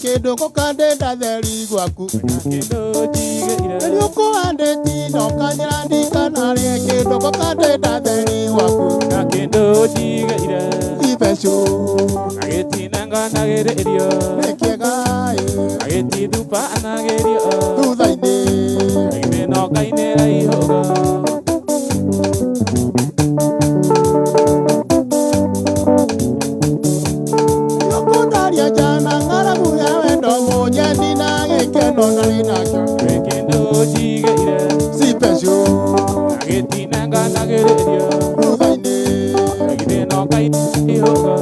Kĩndũ gũkandĩnda theri gwaku Kĩndũ njigĩire. Nĩũkũandĩtinda ũkanjĩra ndikanarĩe kĩndũ gũkandĩnda theri gwaku. Na kĩndũ njigĩire. Ibecũ. Agĩtinanganagĩrĩrio. Nĩ kĩega ĩ. Agĩtithubanagĩrio. Thutha-inĩ. Agĩthĩnokainĩra ihũga. Nĩũkũndaria njana ng'aragu ya wendo mũnyendi na gĩkeno ndarĩ nakĩo. Gwĩ kĩndũ njigĩire. Sipecũ. Agĩtinanganagĩrĩrio. Thutha-inĩ. Agĩthĩnokainĩra ihũga.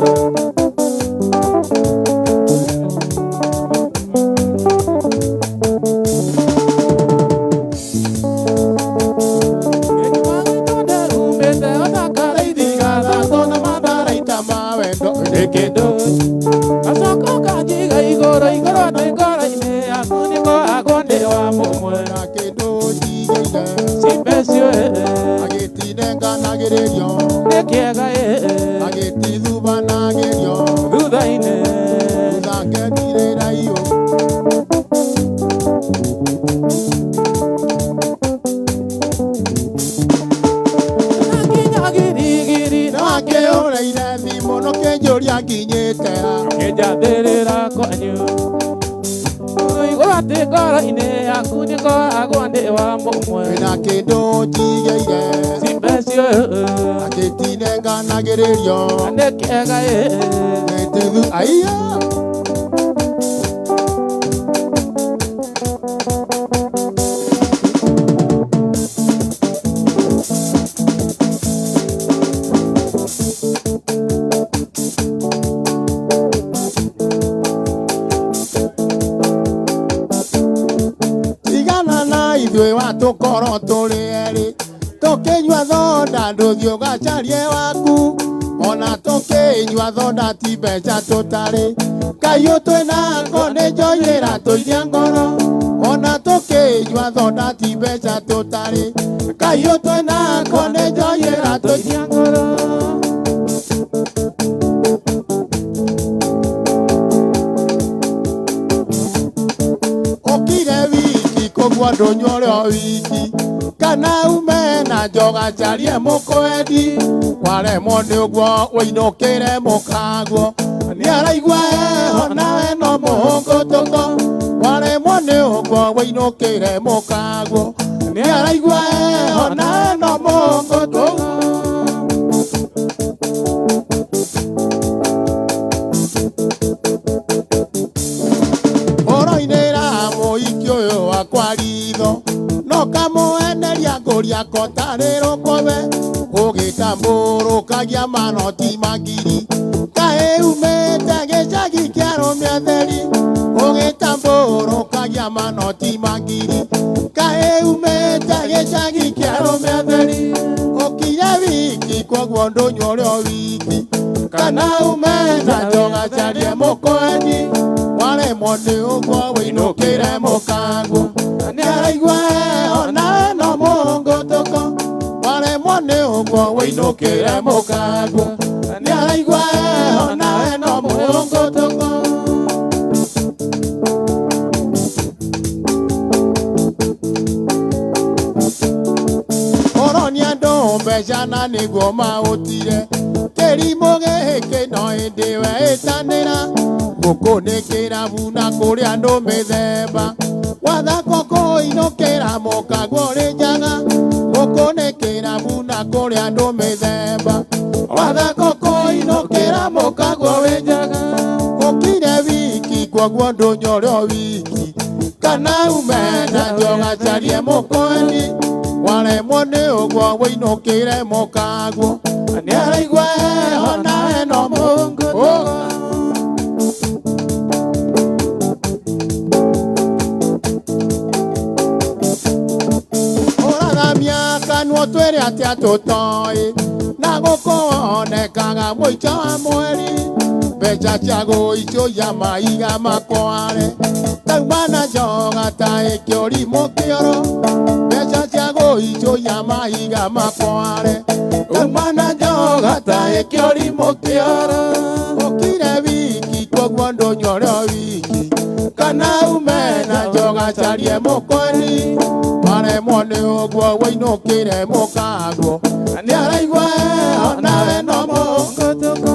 Na kĩndũ njigĩire. Agĩtinenganagĩrĩrio. Agĩtithubanagĩrio. Thutha ngetirĩra iyũ. Nĩwakĩhũrĩire thimũ nũkĩnjũria nginyĩte ha. Ngĩnjathĩrĩra kwanyu igũrũ atĩ ngoro-inĩ yaku nĩngoragwo ndĩ wa mũmwe. Wĩna kĩndũ njigĩire. Cibecio. Agĩtinenganagĩrĩrio. Nĩ kĩega ĩ. Gĩtithu aiya. Tigana na ithuĩ watũkorwo tũrĩ erĩ tũkĩnyua thonda ndũthiĩ ũgacarie waku ona tũkĩnyua thonda ti mbeca tũtarĩ kaiũ twĩnako nĩ njoyĩra tũiria ngoro ona tũkĩnyua thonda ti mbeca tũtarĩ kaiũ twĩnako nĩ njoyĩra tũiria ngoro. Ũkire wiki koguo ndũnyua ũrĩ o wiki kana ume na njoga carie mũkwendi waremwo nĩ ũguo ũinũkĩre mũkaguo nĩaraigua heho nawe no mũhũngũtũko waremwo nĩ ũguo ũinũkĩre mũkaguo nĩaraigua heho nawe no mũhũngũtũko. Ũroinĩra mũhiki ũyũ wakwa ritho no kamũeneria ngũria kotarĩ rũkobe ũgĩtambũrũkagia manoti magiri kaĩ umĩte gĩcagi kĩa arũme atheri ũgĩtambũrũkagia manoti magiri kaĩ umĩte gĩcagi kĩa arũme atheri ũkire wiki koguo ndũnyua ũrĩ o wiki kana ume na njoga carie mũkwendi waremwo nĩ ũguo wĩinũkĩre mũkaguo nĩaraigua heho nawe no mũhũngũtũko waremwo nĩ ũguo wĩinũkĩre mũkaguo nĩaraigua heho nawe no mũhũngũtũko. Ũronia andũ mbeca na nĩguo maũtire kĩrimũ gĩkĩ no ĩndĩ weĩtanĩra gũkũ nĩ kĩrabu na kũrĩ andũ mĩthemba wathako kũinũkĩra mũkaguo ũrĩ njaga gũkũ nĩ kĩrabu na kũrĩ andũ mĩthemba wathako kũinũkĩra mũkaguo ũrĩ njaga ũkire wiki koguo ndũnyua ũrĩ o wiki kana ume na njoga carie mũkwendi waremwo nĩ ũguo wĩinũkĩre mũkaguo nĩaraigua heho nawe no mũhũngũtũko. Ũrathamia kanua twĩre atĩa tũtoĩ na gũkũ wonekaga mũico wa mweri. Mbeca cia gũicũia maiga makware Tauma na njoga ta ĩkĩũrimũ kĩoro Mbeca cia gũicũia mahiga makware Tauma na njoga ta ĩkĩũrimũ kĩoro Ũkire wiki koguo ndũnyore wiki Kana ume na njoga carie mũkoni Waremwo nĩ ũguo wĩinũkĩre mũkaguo Nĩaraigua onawe no mũkũtũkũ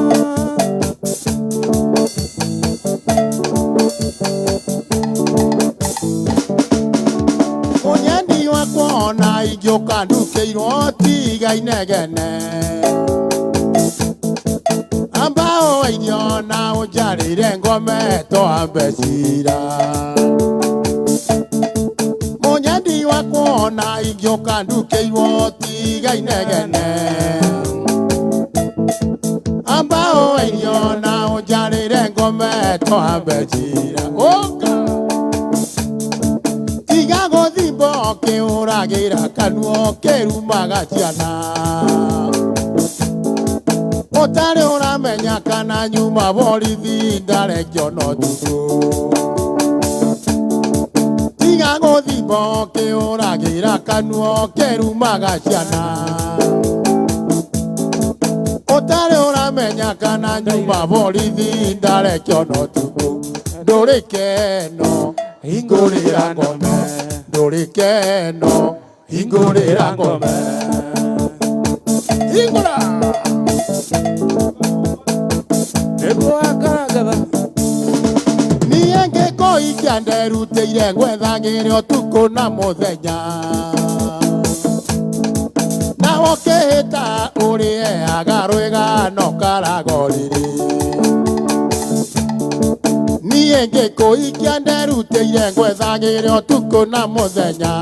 Mũnyendi wakwa ona ingĩũka ndukĩirwo tiga inegene Amba oe irio na ũnjarĩre ngome twambe cira Mũnyendi wakwa ona ingĩũka ndukĩirwo tiga inegene Amba oe irio na ũnjarĩre ngome twambe cira Ũka Tiga gũthimba ũkĩũragĩra kanua ũkĩrumaga ciana Ũtarĩ ũramenya kana nyuma borithi ndarekio no tukũ Tiga gũthimba ũkĩũragĩra kanua ũkĩrumaga ciana Ũtarĩ ũramenya kana nyuma borithi ndarekio no tukũ Ndũrĩ keno hingũrĩra ngome Ndũrĩ keno hingũrĩra ngome Hingũra Nĩguo akarangatha Niĩ ngĩkũikia nderutĩire gwethagĩre ũtukũ na mũthenya Na ũkĩhĩta ũrĩeaga rwĩga no karagorire Niĩ ngĩkũikia nderutĩire gwethagĩre ũtukũ na mũthenya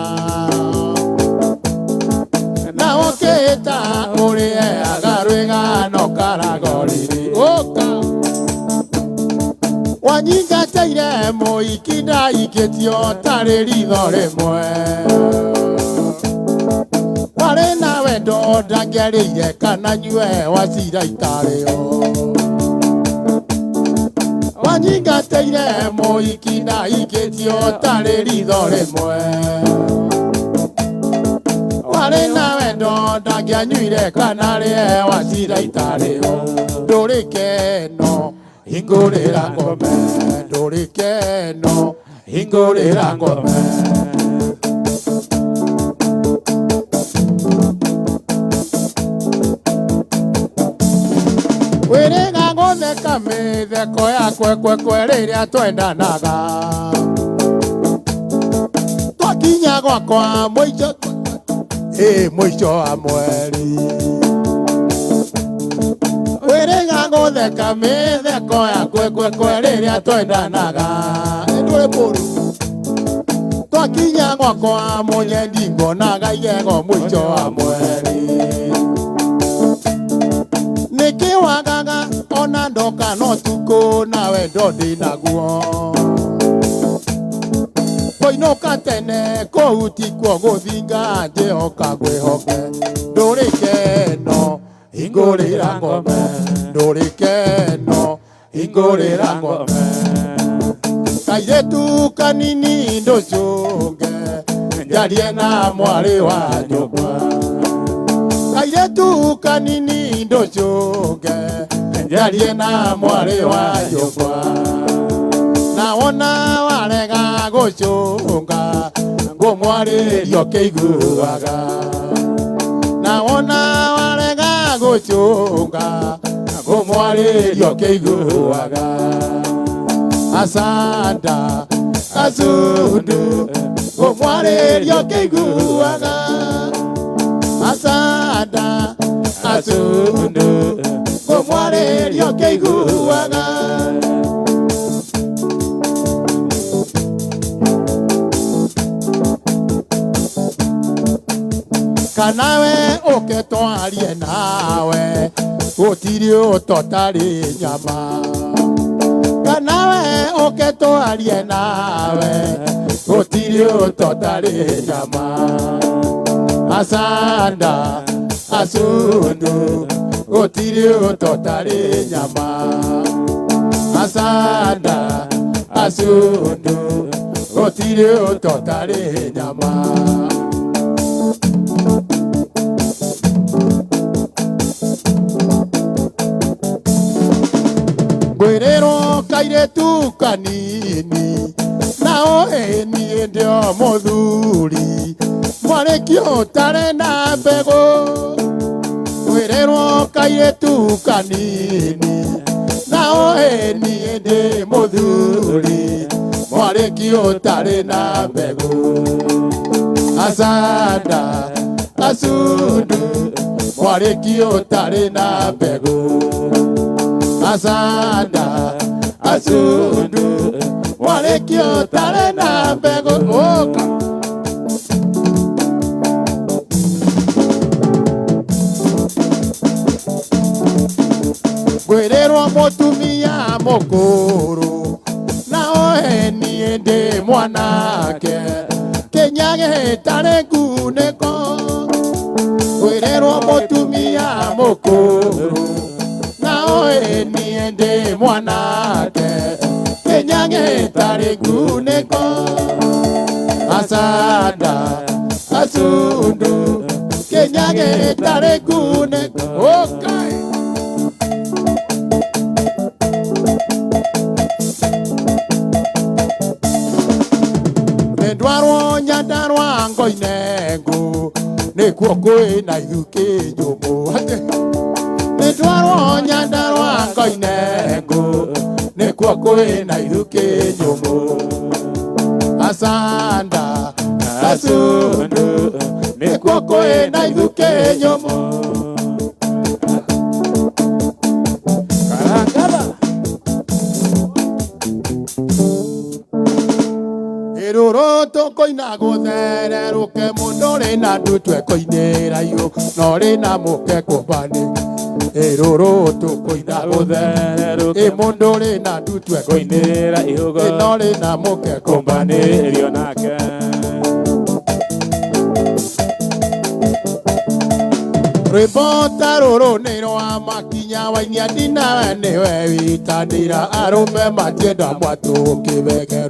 Na ũkĩhĩta ũrĩeaga rwĩga no karagorire Ũka Wanyingatĩire mũiki ndaikĩtio tarĩ ritho rĩmwe Warĩ na wendo ndangĩarĩire kana nyue wacira itarĩo Wanyingatĩire mũiki ndaikĩtio tarĩ ritho rĩmwe Warĩ na wendo ndangĩanyuire kana rĩe wacira itarĩo Ndũrĩ keno hingũrĩra ngome Ndũrĩ keno hingũrĩra ngome Wĩrĩga gũtheka mĩtheko ya kwekwekwe rĩrĩa twendanaga Twakinya gwakwa mũico ĩ mũico wa mweri Wĩrĩga gũtheka mĩtheko ya kwekwekwe rĩrĩa twendanaga Ndũrĩ mũru Twakinya gwakwa mũnyendi ngonaga igego mũico wa mweri Nĩkĩ wagaga ona ndoka no tukũ na wendo ndĩnaguo Kũinũka tene kũu tikuo gũthinga njĩhoka ngwĩhoke Ndũrĩ keno hingũrĩra ngome Ndũrĩ keno hingũrĩra ngome Kairĩtu kanini ndũcũnge njarie na mwarĩ wa nyũmba Kairĩtu kanini ndũcũnge njarie na mwarĩ wa nyũmba Na wona warega gũcũnga ngũmwarĩrio kĩiguaga Na wona warega gũcũnga ngũmwarĩrio kĩiguaga Asanda asundu ngũmwarĩrio kĩiguaga Asanda asundu ngũmwarĩrio kĩiguaga Kanawe ũke twarie nawe gũtirĩ ũtotarĩ nyama Kanawe ũke twarie nawe gũtirĩ ũtotarĩ nyama Asanda asundu gũtirĩ ũtotarĩ nyama. Asanda asundu gũtirĩ ũtotarĩ nyama. Ngwĩrĩrwo kairĩtu kanini nao ĩniĩ ndĩo mũthuri mwarĩkio ũtarĩ na mbegũ. Ngwĩrĩrwo kairĩtu kanini nao ĩniĩ ndĩ mũthuri mwarĩkio ũtarĩ na mbegũ. Asanda asundu mwarĩkio ũtarĩ na mbegũ. Asanda asundu mwarĩkio ũtarĩ na mbegũ. Ũka. Ngwĩrĩrwo mũtumia mũkũrũ nao niĩ ndĩ mwanake kĩnya gĩtarĩ ngunĩko. Ngwĩrĩrwo mũtumia mũkũrũ nao niĩ ndĩ mwanake kĩnya gĩtarĩ ngunĩko. Asanda asundu kĩnya gĩtarĩ ngunĩko. Okay. Nĩndwarwo Nyandarũa ngoinengu nĩkuo kwĩna ithukĩ nyũmũ. Nĩndwarwo Nyandarũa ngoinengu nĩkuo kwĩna ithukĩ nyũmũ. Asanda asundu nĩkuo kwĩna ithukĩ nyũmũ. Karangara. Ĩrũrũ tũkũina gũthererũke mũndũ rĩ na ndutwe kũinĩra iũ no rĩ na mũke kũmbani. Ĩrũrũ tũkũina Gũthererũke ĩ mũndũ rĩ na ndutwe kũinĩra ihugo ĩ no rĩ na mũke kũmbani. Kũmbanĩrio nake. Rwĩmbo ta rũrũ nĩ rwa makinya wainia ndinawe nĩwe witanĩra arũme matienda mwatũ kĩbege.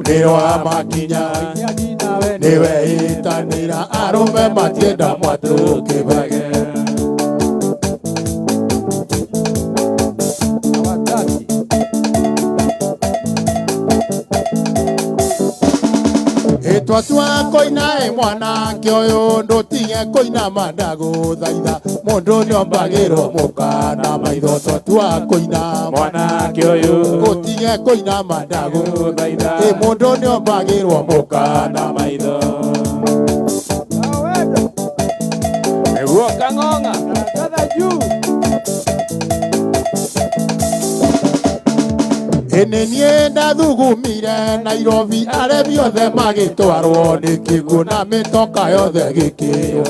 Nĩ rwa makinya nĩwe itanĩra arũme matienda mwatũ kĩbege. Ĩtwatua kũina ĩ mwanake ũyũ ndũtige kũina mandagũthaitha mũndũ nĩombagĩrwo mũkana maitho. Twatua kũina Mwanake ũyũ ũtige kũina mandagũthaitha gũthaitha ĩ mũndũ nĩombagĩrwo mũkana maitho. Nĩguo kang'ong'a. Ĩnĩ niĩ ndathugumire Nairobi aremi othe magĩtwarwo nĩ kĩguũ na mĩtoka yothe gĩkĩo.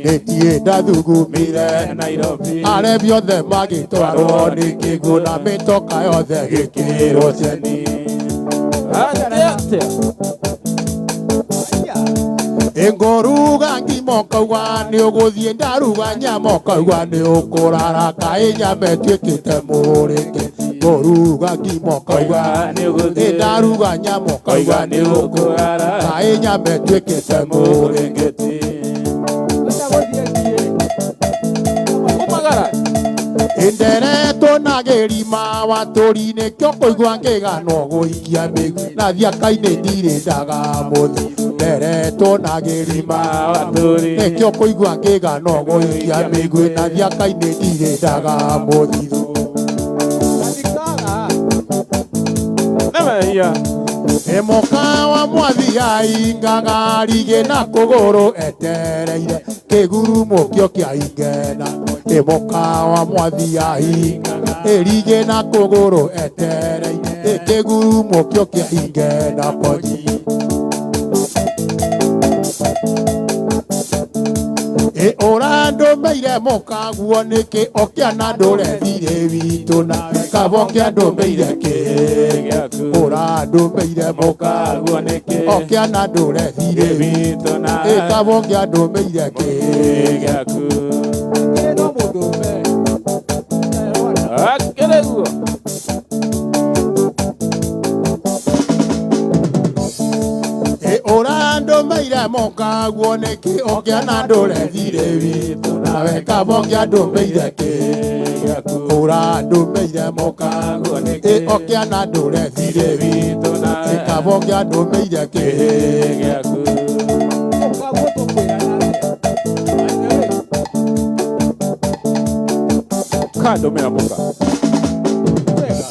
Nĩ niĩ ndathugumire Nairobi aremi othe magĩtwarwo nĩ kĩguũ na mĩtoka yothe gĩkĩrwo ceni. Atĩa. Ĩngũruga ngima ũkauga nĩ ũgũthiĩ ndaruga nyama ũkauga nĩ ũkũrara kaĩ nyama ĩtuĩkĩte mũrĩke. Ngũruga ngima ũkauga Nĩ ũgũthiĩ ndaruga nyama ũkauga nĩ ũkũrara kaĩ nyama ĩtuĩkĩte mũrĩke. Mũrĩngĩti. Umagara. Ĩnderetwo na gĩrima watũri nĩkĩo kũigua ngĩganwo gũikia mĩgui na thiaka-inĩ ndirĩ ndaga mũthi. Nderetwo na gĩrima Watũri nĩkĩo kũigua ngĩganwo gũikia mĩgui na thiaka-inĩ ndirĩ ndaga mũthithũ. Nĩ mehia. Ĩmũkawa mwathi aingaga rigĩ na kũgũrũ etereire kĩgurumũkio kĩa ingena. Ĩmũkawa mwathi aingaga ĩrigĩ na kũgũrũ etereire kĩgurumũkio kĩa ingena konji. Ĩ ũrandũmĩire mũkaguo nĩkĩ ũkĩana ndũre thirĩ witũ nawe kaba ũkĩandũmĩire kĩ Gĩaku. ũrandũmĩire Mũkaguo nĩkĩ ũkĩana ndũre thirĩ witũ nawe ĩ kaba ũkĩandũmĩire kĩ gĩaku. Akĩrĩ guo. Ũrandũmĩire mũkaguo nĩkĩ ũkĩona ndũrethire witũ nawe kabonge andũmĩire kĩ Gĩaku Ũrandũmĩire mũkaguo nĩkĩ ũkĩona ndũrethire witũ nawe kabonge andũmĩire kĩ gĩaku Mũkaguo tũkwĩrana atĩa? By the way, Kandũmĩra mũka wega.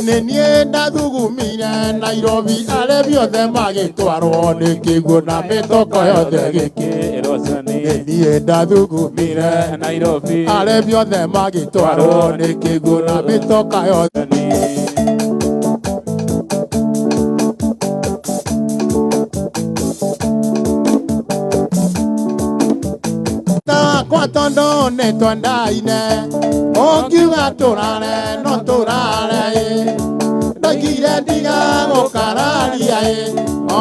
Nĩ niĩ ndathugumire Nairobi arebi othe magĩtwarwo nĩ kĩguo na mĩtoko yothe gĩkĩ Ĩrocani Nĩ niĩ ndathugumire Nairobi arebi othe magĩtwarwo nĩ kĩguo na mĩtoka yothe Takwa tondũ nĩ twendaine ũngiuga tũrare no tũrare ĩ ndaigire ndiga gũkararia ĩ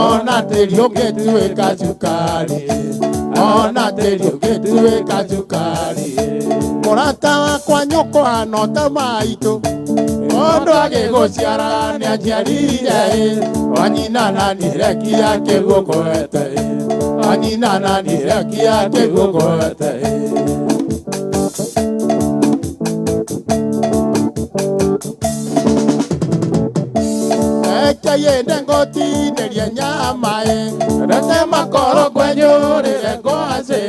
ona tĩri ũngĩtuĩka cukari ĩ ona tĩri ũngĩtuĩka cukari ĩ mũrata wakwa nyũkwa no ta maitũ mũndũ agĩgũciara nĩanjiarire ĩ wanyina na nirekia kĩgũkwete ĩ wanyina na nirekia kĩgũkwete ĩ Ekeyende ngotinĩrie nyama ĩ rete makoro ngwenyũrĩre ngwacĩ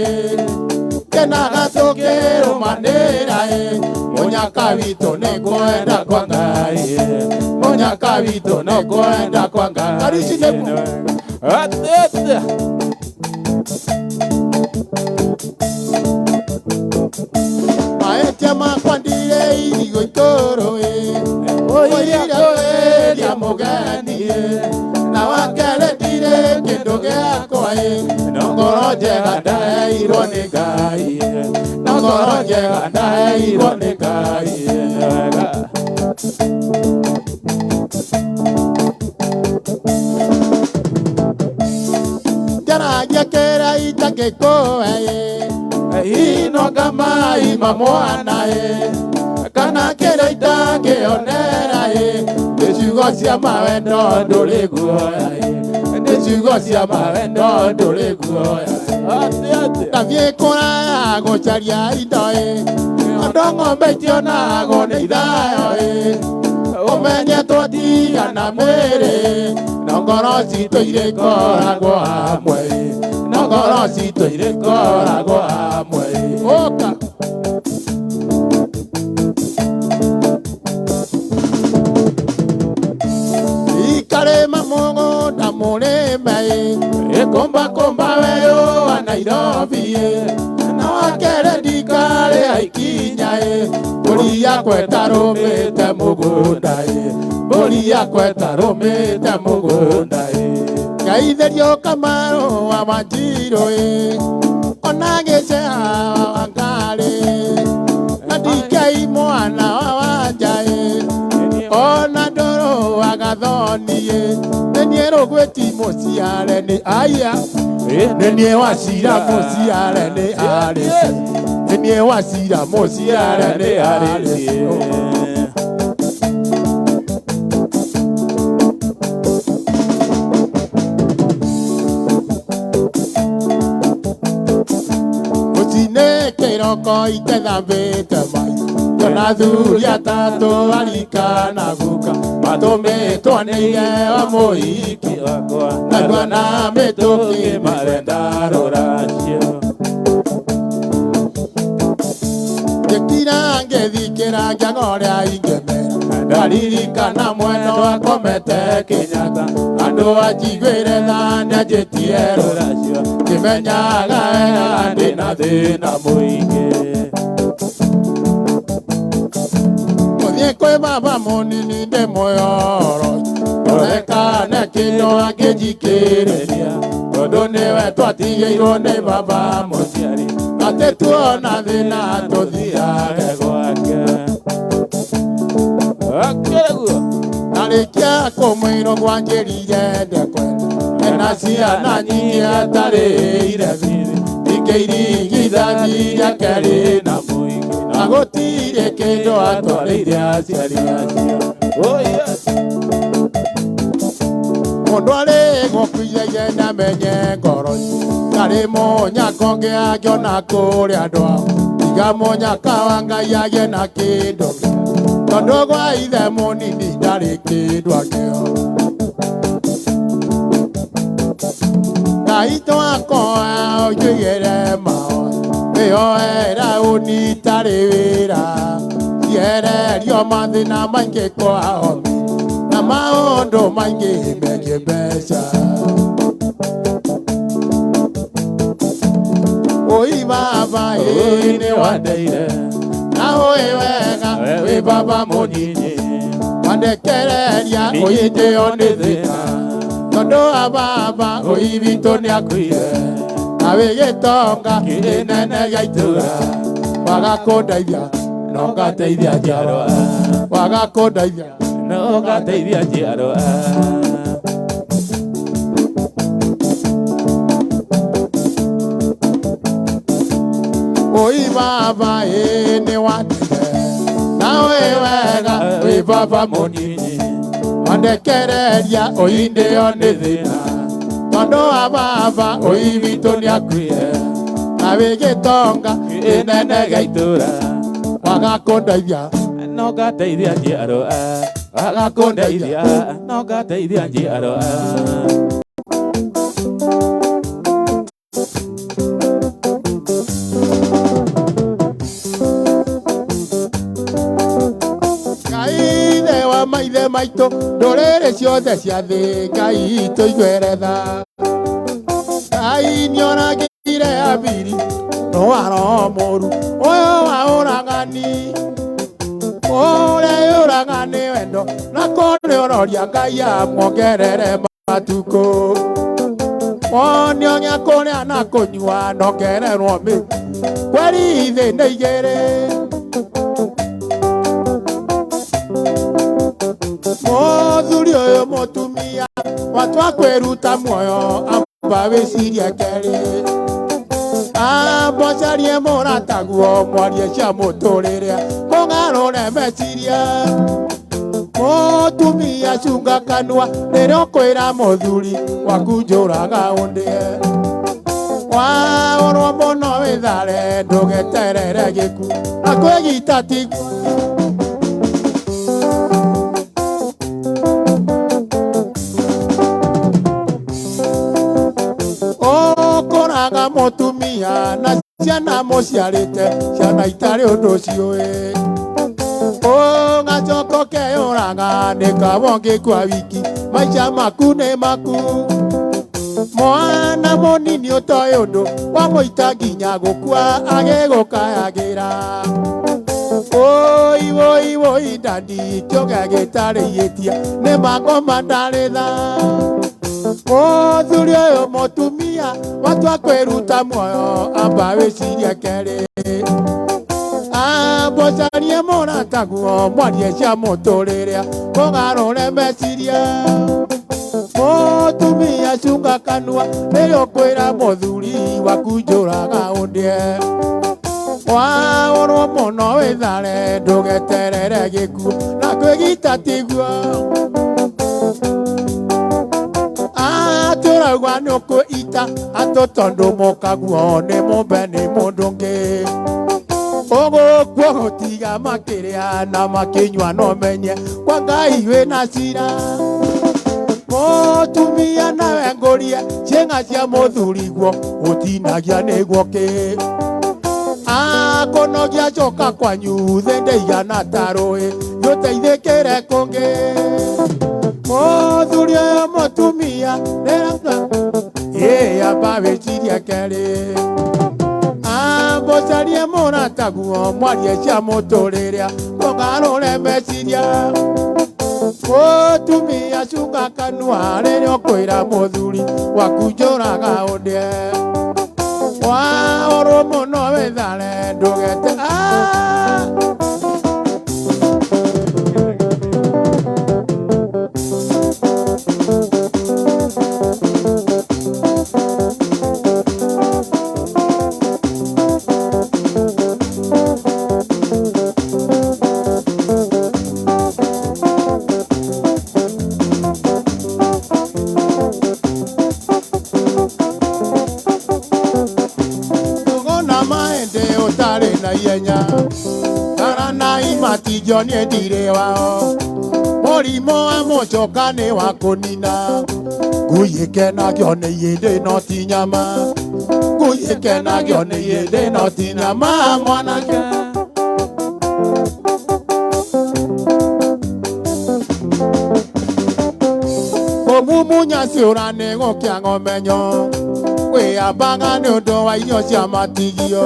kenaga tũkĩrũmanĩra ĩ mũnyaka witũ nĩ kwenda kwa Ngai ĩ mũnyaka witũ nĩ kwenda kwa Ngai Karici nĩguo Atete mahĩtia makwa ndirĩ irigũ itũrũ ĩ ũire kũrĩria mũgeni ĩ na wakerĩ ndirĩ kĩndũ gĩakwa ĩ no ngoro njega ndaheirwo nĩ Ngai ĩ no ngoro njega ndaheirwo nĩ Ngai ĩ Wega Njaragia kĩrĩa itangĩkũhe ĩ inoga mai ma mwana ĩ kana kĩrĩa itangĩonera ĩ nĩ ciugo cia mawendo ndũrĩ guoya ĩ nĩ ciugo cia mawendo ndũrĩ guoya Atete ndathiĩ kũraya gũcaria indo ĩ andũ ng'ombe itionagwo nĩ ithayo ĩ ũmenye twatigana mwĩrĩ no ngoro citũ irĩkoragwo hamwe ĩ no ngoro citũ irĩkoragwo hamwe ĩ ũka ikarĩma mũgũnda mũrĩme ĩ ĩkũmba kũmba werũ wa Nairobi ĩ na wakerĩ ndikarĩha ikinya ĩ mbũri yakwa ĩtarũmĩte mũgũnda ĩ mbũri yakwa ĩtarũmĩte mũgũnda ĩ ngeithĩrio Kamarũ wa Wanjirũ ĩ ona Gĩceha wa Wangarĩ na DK mwana wa Wanja ĩ ona ndũrũ wa Gathoni ĩ nĩ niĩ Rũgwĩti mũciare nĩ aya nĩ niĩ Wacira mũciare nĩ Arĩci nĩ niĩ Wacira mũciare nĩ Arĩci Rũcinĩ kĩroko itethambĩte mai Ngĩona athuri atatũ arika na guka matũmĩtwo nĩ ithe wa mũhiki Wakwa narua na mĩtũkĩ marenda rũracio Ngĩkira ngĩthikĩra ngĩaga ũrĩa ingĩmera ndaririkana mwena wakomete Kenyatta andũ anjiguĩre tha nĩanjĩtie rũracio ngĩmenyaga wega ndĩna ndĩna thĩna mũingĩ Gũthiĩ kwĩ baba mũnini ndĩmũyoro ndonekane kĩndũ angĩnjikĩrĩria tondũ nĩwe twatigĩirwo nĩ baba mũciari atĩ tuona thĩna tũthiage gwake akĩraguo Narĩkia kũmwĩrwo gwanjĩrire ndekwenda ena ciana nyingĩ atarĩire thirĩ ingĩirigithathi rĩake rĩna mũingĩ na gũtirĩ kĩndũ atwarĩire aciari acio oh yes. Mũndũ arĩ gũkuithagia na menye ngoro ndarĩ mũnyaka ũngĩ angĩona kũrĩa andũ ao tiga mũnyaka wa Ngai agĩe na kĩndũ tondũ gwa ithe mũnini ndarĩ kĩndũ angĩo. Ngai twakoa ũnjigĩre mahoya wĩyoera ũnitarĩ wĩra ciererio mathĩna maingĩ kwa homi na maũndũ maingĩ megiĩ mbeca. Oi baba ĩ nĩ wandeire na ũĩ wega wĩ baba mũnini wandekereria ũyĩndĩo nĩ thĩna tondũ wa baba ũi witũ nĩakuire na wĩ gĩtonga kĩnene gĩa itũra waga kũndeithia no ngateithia njiarwa waga kũndeithia no ngateithia njiarwa. Oi baba ĩ nĩ wandeire na ũĩ wega wĩ baba mũnini wandekereria ũindĩo nĩ thĩna tondũ wa baba ũi witũ nĩakuire na wĩ gĩtonga kĩnene gĩa itũra waga kũndeithia no ngateithia njiarwa waga kũndeithia no ngateithia njiarwa. Ngai ithe wa maithe maitũ ndũrĩrĩ ciothe cia thĩ Ngai tũiguĩre tha. Ngai nĩoragire Abiri no wa roho mũũru ũyũ wa ũragani ũrĩa yũraga nĩ wendo na kũrĩ ũroria Ngai amuongerere matukũ wonio gĩa kũrĩa na kũnyua nongererwo mĩ kweri thĩ nĩ igĩrĩ. Mũthuri ũyũ mũtumia watua kwĩruta muoyo amba wĩcirie kerĩ amba ũcarie mũrataguo mwarie cia mũtũrĩre mũgarũre meciria. Mũtumia cunga kanua rĩrĩa ũkwĩra mũthuri waku njũraga ũndĩe waũrwo mũno wĩthare ndũgeterere gĩkuũ na kwĩgita tiguo. Ũkoraga mũtumia na ciana mũciarĩte ciana itarĩ ũndũ ciũĩ ũgacoka ũkeyũraga nĩ kaba ũngĩkua wiki maica maku nĩ maku. Mwana mũnini ũtoĩ ũndũ wamũita nginya gũkua agĩgũkayagĩra woi woi woi ndandi kĩũga gĩtarĩ ihĩtia nĩ mangoma ndarĩ tha. Mũthuri ũyũ mũtumia watua kwĩruta muoyo amba wĩcirie kerĩ amba ũcarie mũrataguo mwarie cia mũtũrĩre mũgarũre meciria. Mũtumia cunga kanua rĩrĩa ũkwĩra mũthuri waku njũraga ũndĩe waũrwo mũno wĩthare ndũgeterere gĩkuũ na kwĩgita tiguo. Atũrauga nĩ ũkwĩita atũ tondũ mũkaguo nĩ mũmbe nĩ mũndũ ũngĩ ũgũkua gũtiga makĩrĩa na makĩnyua no menye kwa Ngai wĩna cira. Mũtumia nawe ngũrie ciĩga cia mũthuriguo ũtinagia nĩguo kĩ akũnogia coka kwanyu thĩ ndĩigana ta rũĩ gũteithĩkĩre kũngĩ. Mũthuri ũyũ mũtumia ĩ amba wĩcirie kerĩ amba ũcarie mũrataguo mwarie cia mũtũrĩre mũgarũre meciria. Mũtumia cunga kanua rĩrĩa ũkwĩra mũthuri waku njũraga ũndĩe waũrwo mũno wĩthare ndũgete matigio niĩ ndirĩ wao. Mũrimũ wa mũcoka nĩ wa kũnina. Ngui ĩkenagio nĩ ihĩndĩ no ti nyama. Ngui ĩkenagio nĩ ihĩndĩ no ti nyama mwanake. Kũmumunya ciũra nĩ gũkĩa ng'omenyo. Kwĩyambaga nĩ ũndũ wa irio cia matigio.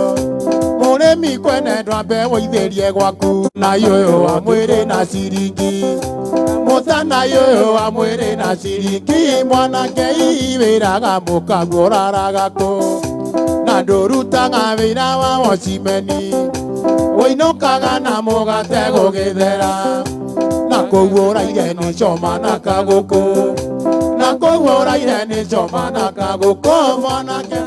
Mũrĩmi kwene ndwambe wũithĩrie gwaku. Na ũyũ wa mwĩrĩ na ciringi. Mũtana ũyũ wa mwĩrĩ na ciringi. Mwanake wĩraga mũkaguo ũraraga kũ. Na ndũrutaga wĩra wa wocimeni. Wũinũkaga na mũgate gũgĩthera. Na kũguo ũraire nĩ coma na kagũkũ. Na kũguo ũraire nĩ coma na kagũkũ mwanake.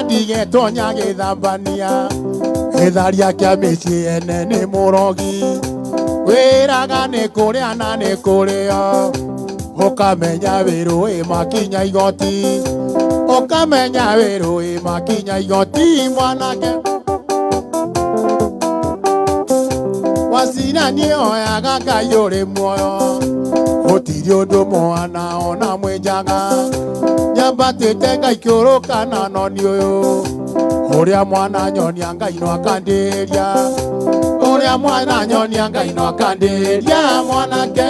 Ndigetonya gĩthambania. Gĩtharia kĩa mĩciĩ ene nĩ mũrogi. Wĩraga nĩ kũrĩa na nĩ kũrĩo. Ũkamenya wĩrũ ĩ makinya igoti. Ũkamenya wĩrũ ĩ makinya igoti mwanake. Wacira niĩ oyaga Ngai ũrĩ muoyo. Gũtirĩ ũndũ mwana ona mwĩnjaga. Nyambatĩte ngaikũrũka na noni ũyũ. Ũrĩa mwana nyonia Ngai no akandĩria. Ũrĩa mwana nyonia Ngai no akandĩria. Mwanake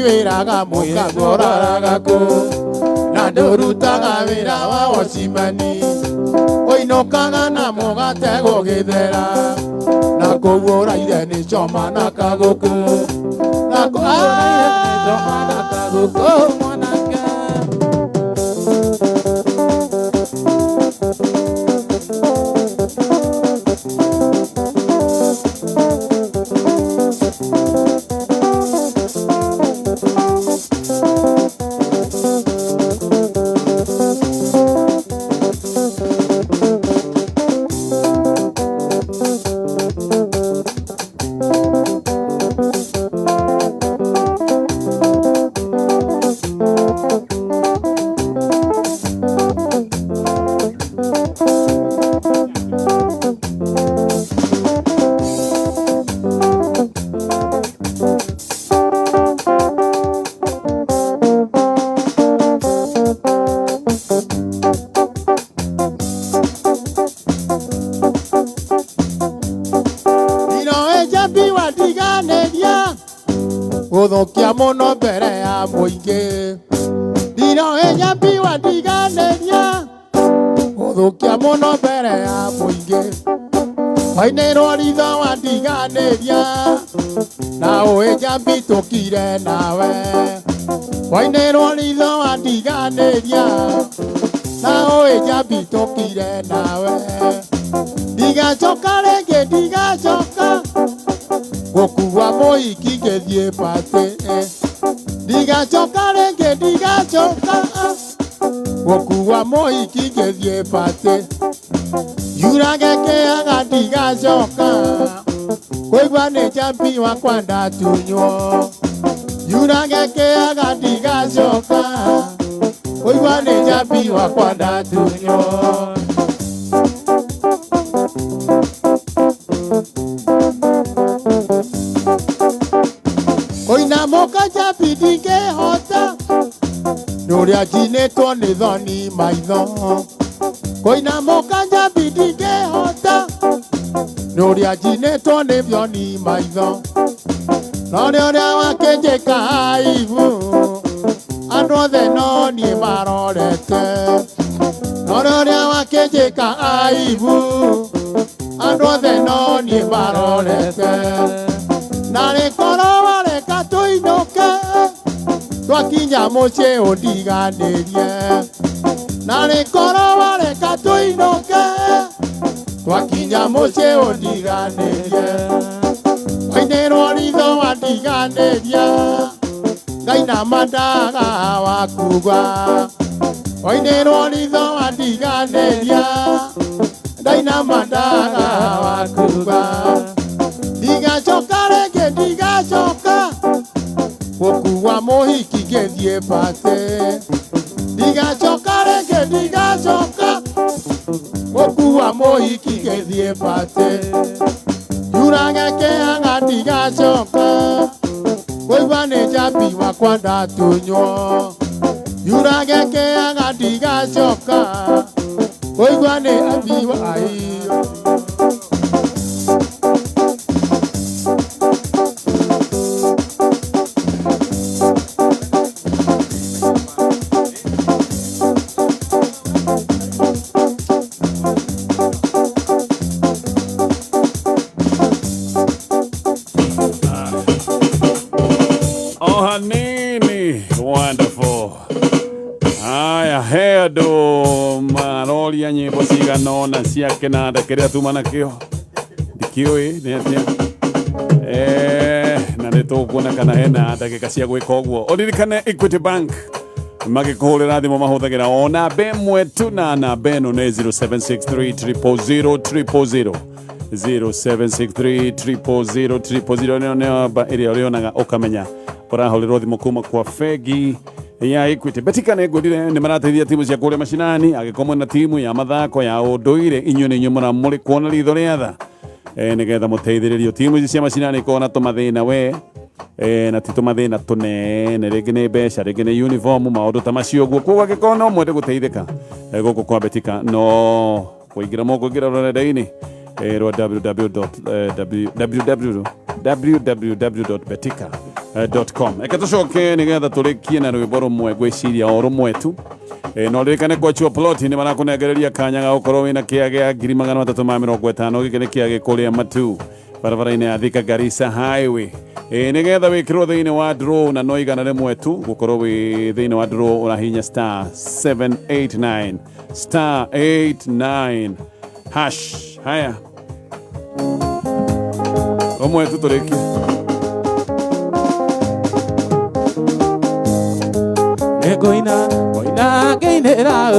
wĩraga mũkaguo ũraraga kũ. Na ndũrutaga wĩra wa wocimani. Ũinũkaga na mũgate gũgĩthera. Na kũguo ũraire nĩ coma na kagũkũ. Na kũguo ũraire nĩ coma na kagũkũ mwanake. Gũthũkia mũno mbere ya mũingĩ. Ndiroĩ nyambi wandiganĩria. Gũthũkia mũno mbere ya mũingĩ. Wainĩrwo ritho wandiganĩria. Na ũĩ njambi tũkire nawe. Wainĩrwo ritho wandiganĩria. Na ũĩ njambi tũkire nawe. Ndigacoka rĩngĩ ndigacoka. Gũkua mũhiki ngĩthiĩ batĩ. Ndigacoka rĩngĩ ndigacoka. Gũkua mũhiki ngĩthiĩ batĩ. Yurage kĩaga ndigacoka. Kũigua nĩ njambi wakwa ndatunywo. Yurage kĩaga ndigacoka. Kũigua nĩ njambi wakwa ndatunywo. Koinamũka njambi ndingĩhota. Nĩ ũrĩa njinĩtwo nĩ thoni maitho. Koinamũka njambi ndingĩhota. Nĩ ũrĩa njinĩtwo nĩ thoni maitho. No nĩ ũrĩa wakĩnjĩka aibu. Andũ othe no niĩ marorete. No nĩ ũrĩa wakĩnjĩka aibu. Andũ othe no niĩ marorete. Na rĩkorwo wareka tũinũke. Twakinya mũciĩ ũndiganĩrie. Na rĩkorwo wareka tũinũke. Twakinya mũciĩ ũndiganĩrie. Wainĩrwo ritho wandiganĩria. Ngai na mandaga wakuga. Wainĩrwo ritho wandiganĩria. Ngai na mandaga wakuga. Ndigacoka rĩngĩ ndigacoka. Gũkua mũhiki ngĩthiĩ Gĩthiĩ batĩ ndigacoka rĩngĩ ndigacoka gũkua mũhiki gĩthiĩ batĩ yurage kĩanga ndigacoka kũigua nĩ njambi wakwa ndatunywo yurage kĩanga ndigacoka kũigua nĩ abi wa aiyo. Ohanini, wonderful. Aya, he andũ maroria nyĩmbo cigana ũna cia kĩnanda kĩrĩa tuma nakĩo ndikĩũĩ nĩ atĩa. Na nĩ tũkuona kana hena ndagĩka cia gwĩka ũguo. Ũririkane Equity Bank magĩkũhũrĩra thimũ mahũthagĩra o namba ĩmwe tu na namba ĩno nĩ 0763 000 000 0763 000 000 nĩyo namba ĩrĩa ũrĩonaga ũkamenya ũrahũrĩrwo thimũ kuma kwa bengi ya Equity. Betika nĩ ngwĩrire nĩ marateithia timu cia kũrĩa macinani angĩkorwo mwĩna timu ya mathako ya ũndũire inyuĩ nĩ inyuĩ mũramũrĩ kuona ritho rĩa tha nĩgetha mũteithĩrĩrio timu ici cia macinani ikorwo na tũmathĩna we na ti tũmathĩna tũnene rĩngĩ nĩ mbeca rĩngĩ nĩ uniform maũndũ ta macio ũguo koguo angĩkorwo no mwende gũteithĩka gũkũ kwa Betika no kũingĩra mũkũingĩra rũrenda-inĩ rwa www.betika.com. Eka tũcoke nĩgetha tũrĩkie na rwĩmbo rũmwe ngwĩciria o rũmwe tu. No ririkane kwa Chua Plot nĩ marakũnengereria kanya ga gũkorwo wĩna kĩa gĩa 350,000 gĩkĩ nĩ kĩa gĩkũrĩa Matu barabara-inĩ ya Thika Garissa Highway. Nĩgetha wĩkĩrwo thĩinĩ wa draw na no 100 tu gũkorwo wĩ thĩinĩ wa draw ũrahinya star 789 star 89 hash. Haya rũmwe tu tũrĩkie. Nĩngũina ngũina ngĩinĩra ĩ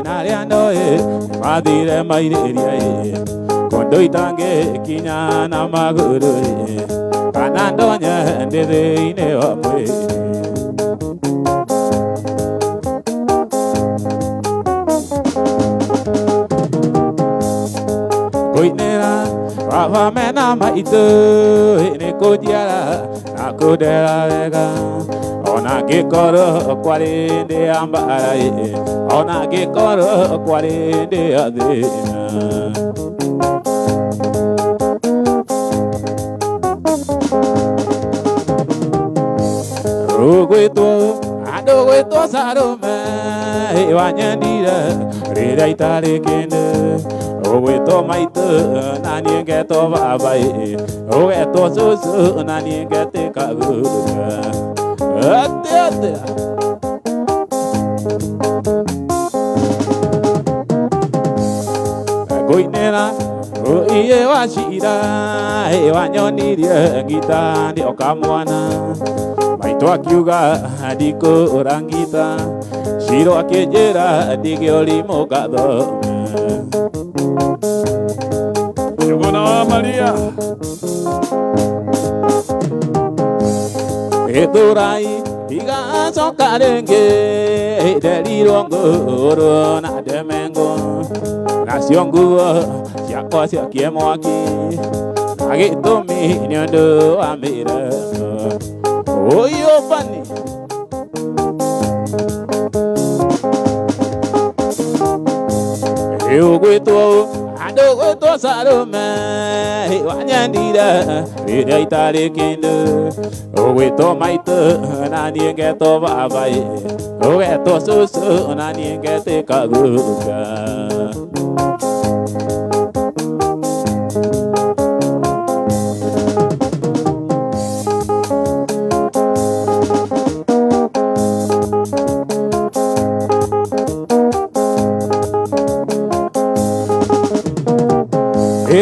na arĩa ndoĩ mathire mairĩria ĩ kũndũ itangĩkinya na magũrũ ĩ kana ndonye ndĩ thĩinĩ wa mwĩrĩ. Ngũinĩra baba mena maitũ nĩ kũnjiara na kũndera wega ona ngĩkorwo kwarĩ ndĩ ya mbara ĩ ona ngĩkorwo kwarĩ ndĩ ya thĩna. Rũgwĩtwo andũ gwĩtwo Salome wanyendire rĩrĩa itarĩ kĩndũ ũgwĩtwo maitũ na niĩ ngetwo baba ĩ ũgetwo cũcũ na niĩ ngetĩka guka atĩa atĩa. Ngũinĩra iye wa cira wanyonirie ngita ndĩ o kamwana maitũ akiuga ndikũra ngita Ciro akĩnjĩra ndige ũrimũ ngathome. Njuguna wa Maria Gĩthũrai ndigacoka rĩngĩ nderirwo ngũrwo na ndemengwo nacio nguo ciakwa ciakie mwaki na gĩtũmi nĩ ũndũ wa mĩremo ũyũ bani. Rĩu gwĩtwo andũ gwĩtwo Salome wanyendire rĩrĩa itarĩ kĩndũ ũgwĩtwo maitũ na niĩ ngetwo baba ĩ ũgetwo cũcũ na niĩ ngetĩka guka.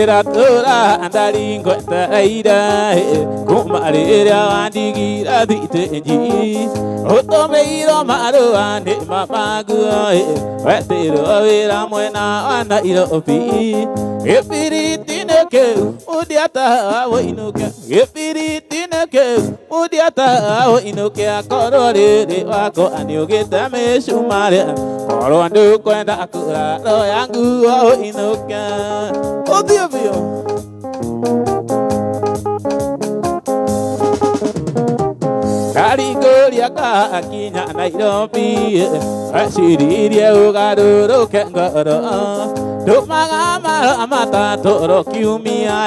Ĩratũra ndari ngwetereire kuma rĩrĩa wandigira thitĩnji ũtũmĩirwo marũa nĩ mamanguo wetĩrwo wĩra mwena wa Nairobi gĩbiriti-inĩ kĩu ũndiataha wũinũke gĩbiriti-inĩ kĩu mundiata ũinũke akorwo rĩrĩ wako nĩũgĩte mĩcumarĩ korwo ndũkwenda kũraro ya nguo ũinũke ũthiĩ biũ. Ndarikũria kakinya Nairobi weciririe ũgarũrũke ngoro ndũmaga maro matatũ kiumia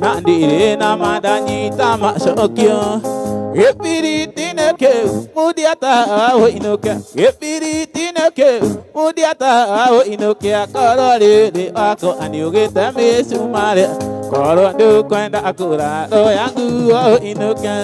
na ndirĩ na mandanyita macokio gĩbiriti-inĩ kĩu mundiata ũinũke gĩbiriti-inĩ kĩu mundiata ũinũke akorwo rĩrĩ wako nĩũgĩte mĩcumarĩ korwo ndũkwenda kũraro ya nguo ũinũke.